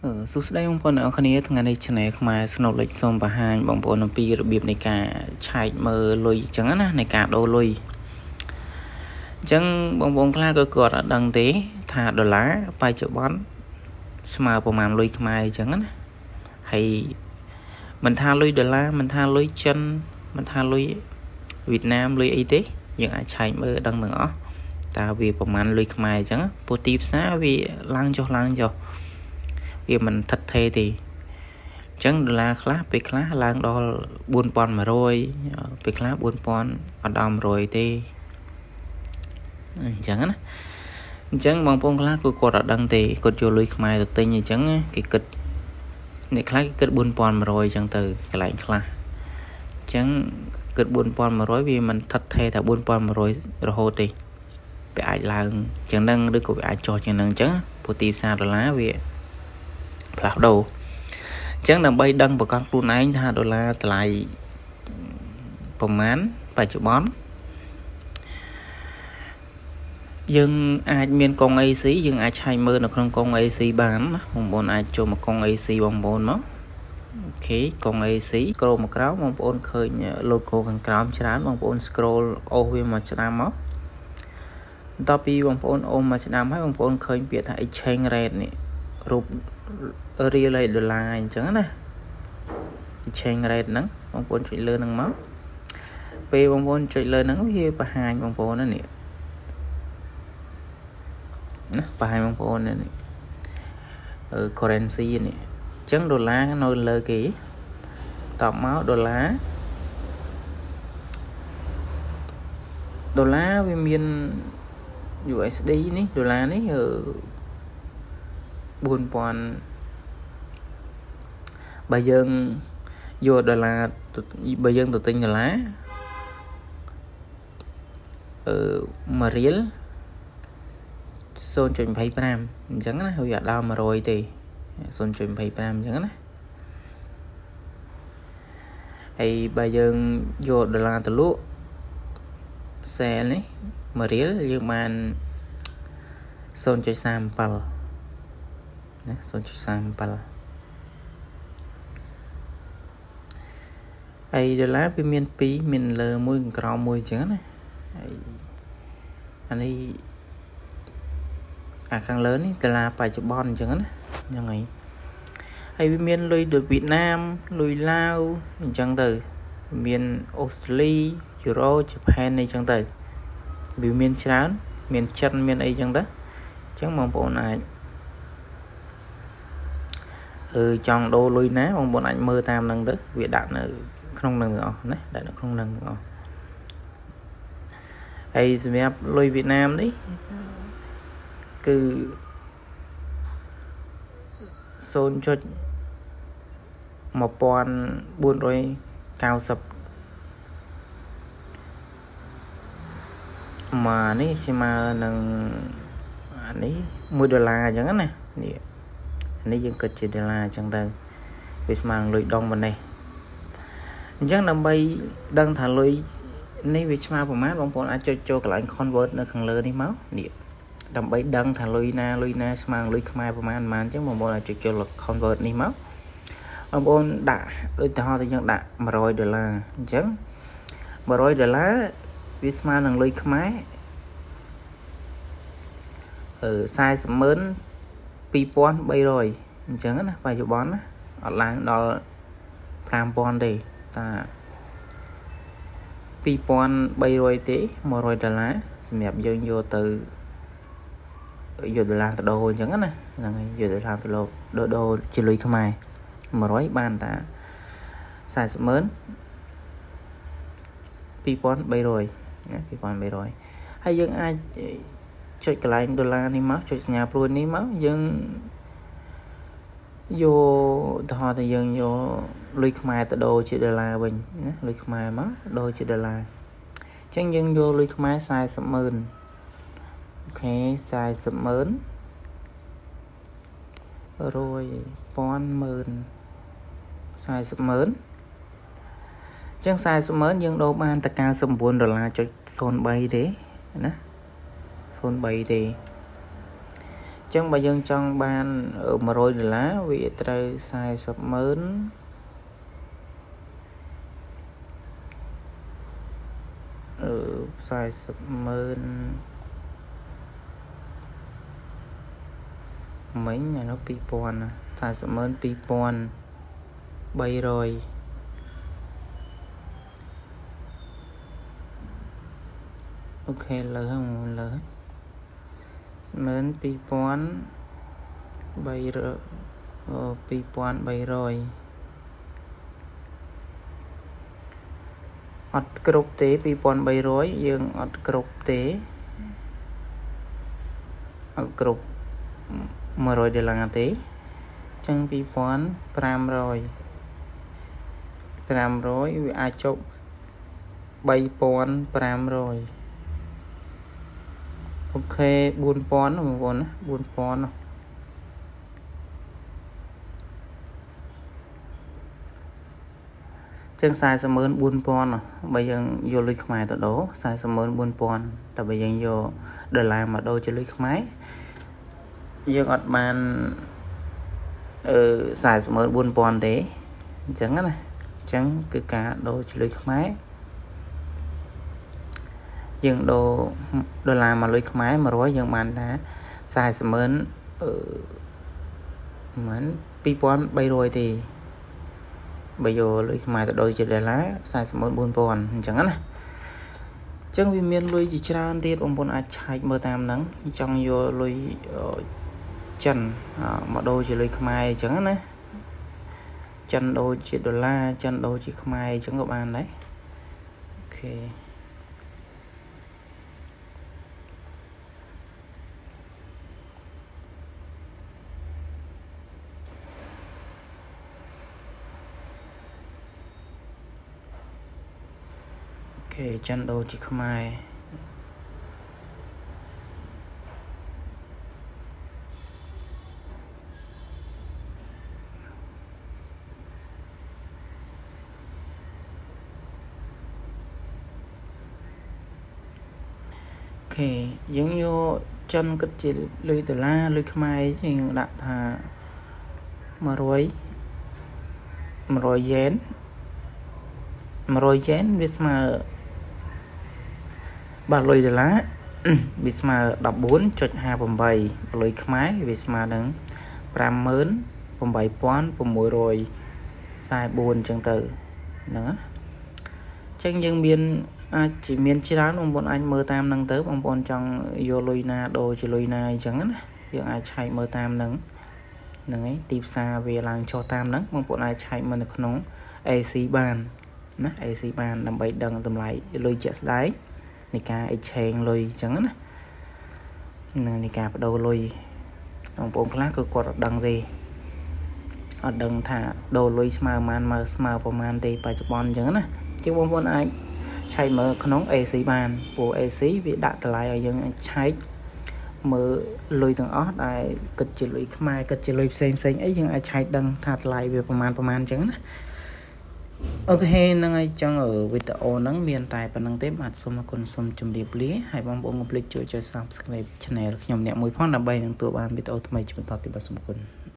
សួស្តីបងប្អូនអ្នកនរគ្នាថ្ងៃនេះ Channel ខ្មែរ Snow Lake សូមបង្ហាញបងប្អូនអំពីរបៀបនៃការឆែកមើលលុយអញ្ចឹងណានៃការដូរលុយអញ្ចឹងបងប្អូនខ្លះក៏គាត់អត់ដឹងទេថាដុល្លារបច្ចុប្បន្នស្មើប្រមាណលុយខ្មែរអញ្ចឹងណាហើយមិនថាលុយដុល្លារមិនថាលុយចិនមិនថាលុយវៀតណាមលុយអីទេយើងអាចឆែកមើលដឹងទាំងអស់តើវាប្រមាណលុយខ្មែរអញ្ចឹងព្រោះទីផ្សារវាឡើងចុះឡើងចុះវាមិនថិតថេរទេអញ្ចឹងដុល្លារខ្លះពេលខ្លះឡើងដល់4100ពេលខ្លះ4000អត់ដល់100ទេអញ្ចឹងណាអញ្ចឹងបងប្អូនខ្លះគឺគាត់អត់ដឹងទេគាត់យកលុយខ្មែរទៅទិញអញ្ចឹងគេគិតអ្នកខ្លះគេគិត4100អញ្ចឹងទៅកន្លែងខ្លះអញ្ចឹងគិត4100វាមិនថិតថេរថា4100រហូតទេវាអាចឡើងជាងហ្នឹងឬក៏វាអាចចុះជាងហ្នឹងអញ្ចឹងព្រោះទីផ្សារដុល្លារវាផ្លាស់ប្ដូរអញ្ចឹងដើម្បីដឹងប្រកាសខ្លួនឯងថាដុល្លារតម្លៃប្រមាណបច្ចុប្បន្នយើងអាចមានកង AC យើងអាចឆែកមើលនៅក្នុងកង AC បានណាបងប្អូនអាចចូលមកកង AC បងប្អូនមកអូខេកង AC ក្រោមមកក្រោមបងប្អូនឃើញ logo ខាងក្រោមច្រើនបងប្អូន scroll អូសវាមកស្ដាំមកបន្ទាប់ពីបងប្អូនអូសមកស្ដាំហើយបងប្អូនឃើញពាក្យថា exchange rate នេះរូបរៀលហើយដុល្លារអញ្ចឹងណា exchange rate ហ្នឹងបងប្អូនចុចលើហ្នឹងមកពេលបងប្អូនចុចលើហ្នឹងវាបង្ហាញបងប្អូនណានេះណាបង្ហាញបងប្អូននេះអឺ currency នេះអញ្ចឹងដុល្លារនៅលើគេតបមកដុល្លារដុល្លារវាមាន USD នេះដុល្លារនេះ4000បើយើងយកដុល្លារបើយើងទៅទិញដុល្លារអឺ1រៀល0.25អញ្ចឹងណាវាអត់ដល់100ទេ0.25អញ្ចឹងណាហើយបើយើងយកដុល្លារទៅលក់ sell នេះ1រៀលយើងបាន0.37ណា0.37ហើយដុល្លារវាមាន2មានលើមួយក្រោមមួយអញ្ចឹងណាហើយអានេះអាខាងលើនេះដុល្លារបច្ចុប្បន្នអញ្ចឹងណាហ្នឹងហើយហើយវាមានលុយដូចវៀតណាមលុយឡាវអញ្ចឹងទៅមានអូស្ត្រាលីយូរ៉ូជប៉ានអីចឹងទៅវាមានច្រើនមានចិនមានអីចឹងទៅអញ្ចឹងបងប្អូនអាចចង់ដូរលុយណាបងប្អូនអាចមើលតាមហ្នឹងទៅវាដាក់នៅក្នុងហ្នឹងទាំងអស់ណាដាក់នៅក្នុងហ្នឹងទាំងអស់ហើយសម្រាប់លុយវៀតណាមនេះគឺ0.1490មកនេះស្មើនឹងអានេះ1ដុល្លារអញ្ចឹងណានេះនេះយើងគិតជាដុល្លារអញ្ចឹងទៅវាស្មើនឹងលុយដុងប៉ុណ្ណេះអញ្ចឹងដើម្បីដឹងថាលុយនេះវាស្មើប្រមាណបងប្អូនអាចចុចចូលកន្លែង convert នៅខាងលើនេះមកនេះដើម្បីដឹងថាលុយណាលុយណាស្មើនឹងលុយខ្មែរប្រមាណប៉ុន្មានអញ្ចឹងបងប្អូនអាចចុចចូល convert នេះមកបងប្អូនដាក់ដូចទៅតែយើងដាក់100ដុល្លារអញ្ចឹង100ដុល្លារវាស្មើនឹងលុយខ្មែរអឺ402,300អញ្ចឹងណាបច្ចុប្បន្នណាអត់ឡើងដល់5000ទេតា2300ទេ100ដុល្លារសម្រាប់យើងយកទៅយកដុល្លារទៅដូរអញ្ចឹងណាហ្នឹងហើយយកដុល្លារទៅដូរដូរជាលុយខ្មែរ100បានតា402,300ណា2300ហើយយើងអាចចុចកន្លែងដុល្លារនេះមកចុចសញ្ញាព្រួយនេះមកយើងយកឧទាហរណ៍ថាយើងយកលុយខ្មែរទៅដូរជាដុល្លារវិញណាលុយខ្មែរមកដូរជាដុល្លារអញ្ចឹងយើងយកលុយខ្មែរ400,000អូខេ400,000រយពាន់ម៉ឺន400,000អញ្ចឹង400,000យើងដូរបានតែ99ដុល្លារចុច03ទេណា03ទេ ចឹងបើយើងចង់បាន100ដុល្លារវាត្រូវ40ម៉ឺនអឺ40ម៉ឺនមិញអានោះ2000ណា40ម៉ឺន2300OK លើហ្នឹងលើ12300 2300អត់គ្រប់ទេ2300យើងអត់គ្រប់ទេអត់គ្រប់100ដុល្លារទេចឹង2500 500វាអាចចុះ3500OK 4000បងប្អូនណា4000ជាង404,000បើយើងយកលុយខ្មែរទៅដូរ404,000តែបើយើងយកដុល្លារមកដូរជាលុយខ្មែរយើងអត់បានអឺ404,000ទេអញ្ចឹងណាអញ្ចឹងគឺការដូរជាលុយខ្មែរយើងដូរដុល្លារមកលុយខ្មែរ100យើងបានថា40ម៉ឺនអឺមិន2300ទេបើយកលុយខ្មែរទៅដូរជាដុល្លារ404,000អញ្ចឹងណាអញ្ចឹងវាមានលុយជាច្រើនទៀតបងប្អូនអាចឆែកមើលតាមហ្នឹងចង់យកលុយចិនមកដូរជាលុយខ្មែរអញ្ចឹងណាចិនដូរជាដុល្លារចិនដូរជាខ្មែរអញ្ចឹងក៏បានដែរ OK OK ចិនដូរជាខ្មែរ OK យើងយកចិនគិតជាលុយដុល្លារលុយខ្មែរយើងដាក់ថា100យ៉េន100យ៉េនវាស្មើបាទលុយដុល្លារវាស្មើ14.58លុយខ្មែរវាស្មើនឹង58644អញ្ចឹងទៅហ្នឹងណាអញ្ចឹងយើងមានអាចជាមានច្រើនបងប្អូនអាចមើលតាមហ្នឹងទៅបងប្អូនចង់យកលុយណាដូរជាលុយណាអញ្ចឹងណាយើងអាចឆែកមើលតាមហ្នឹងហ្នឹងឯងទីផ្សារវាឡើងចុះតាមហ្នឹងបងប្អូនអាចឆែកមើលនៅក្នុង AC បានណា AC បានដើម្បីដឹងតម្លៃលុយជាក់ស្ដែងនៃការ exchange លុយអញ្ចឹងណានឹងនៃការបដូរលុយបងប្អូនខ្លះគឺគាត់អត់ដឹងទេអត់ដឹងថាដូរលុយស្មើប៉ុន្មានមកស្មើប្រមាណទេបច្ចុប្បន្នអញ្ចឹងណាជាងបងប្អូនអាចឆែកមើលក្នុង AC បានព្រោះ AC វាដាក់តម្លៃឲ្យយើងអាចឆែកមើលលុយទាំងអស់ដែលគិតជាលុយខ្មែរគិតជាលុយផ្សេងផ្សេងអីយើងអាចឆែកដឹងថាតម្លៃវាប្រមាណប្រមាណអញ្ចឹងណាOK ហ្នឹងហើយចឹងវីដេអូហ្នឹងមានតែប៉ុណ្្នឹងទេបាទសូមអរគុណសូមជម្រាបលាហើយបងប្អូនកុំភ្លេចជួយចុច Subscribe Channel ខ្ញុំអ្នកមួយផងដើម្បីនឹងទទួលបានវីដេអូថ្មីជាបន្តទៀតបាទសូមអរគុណ។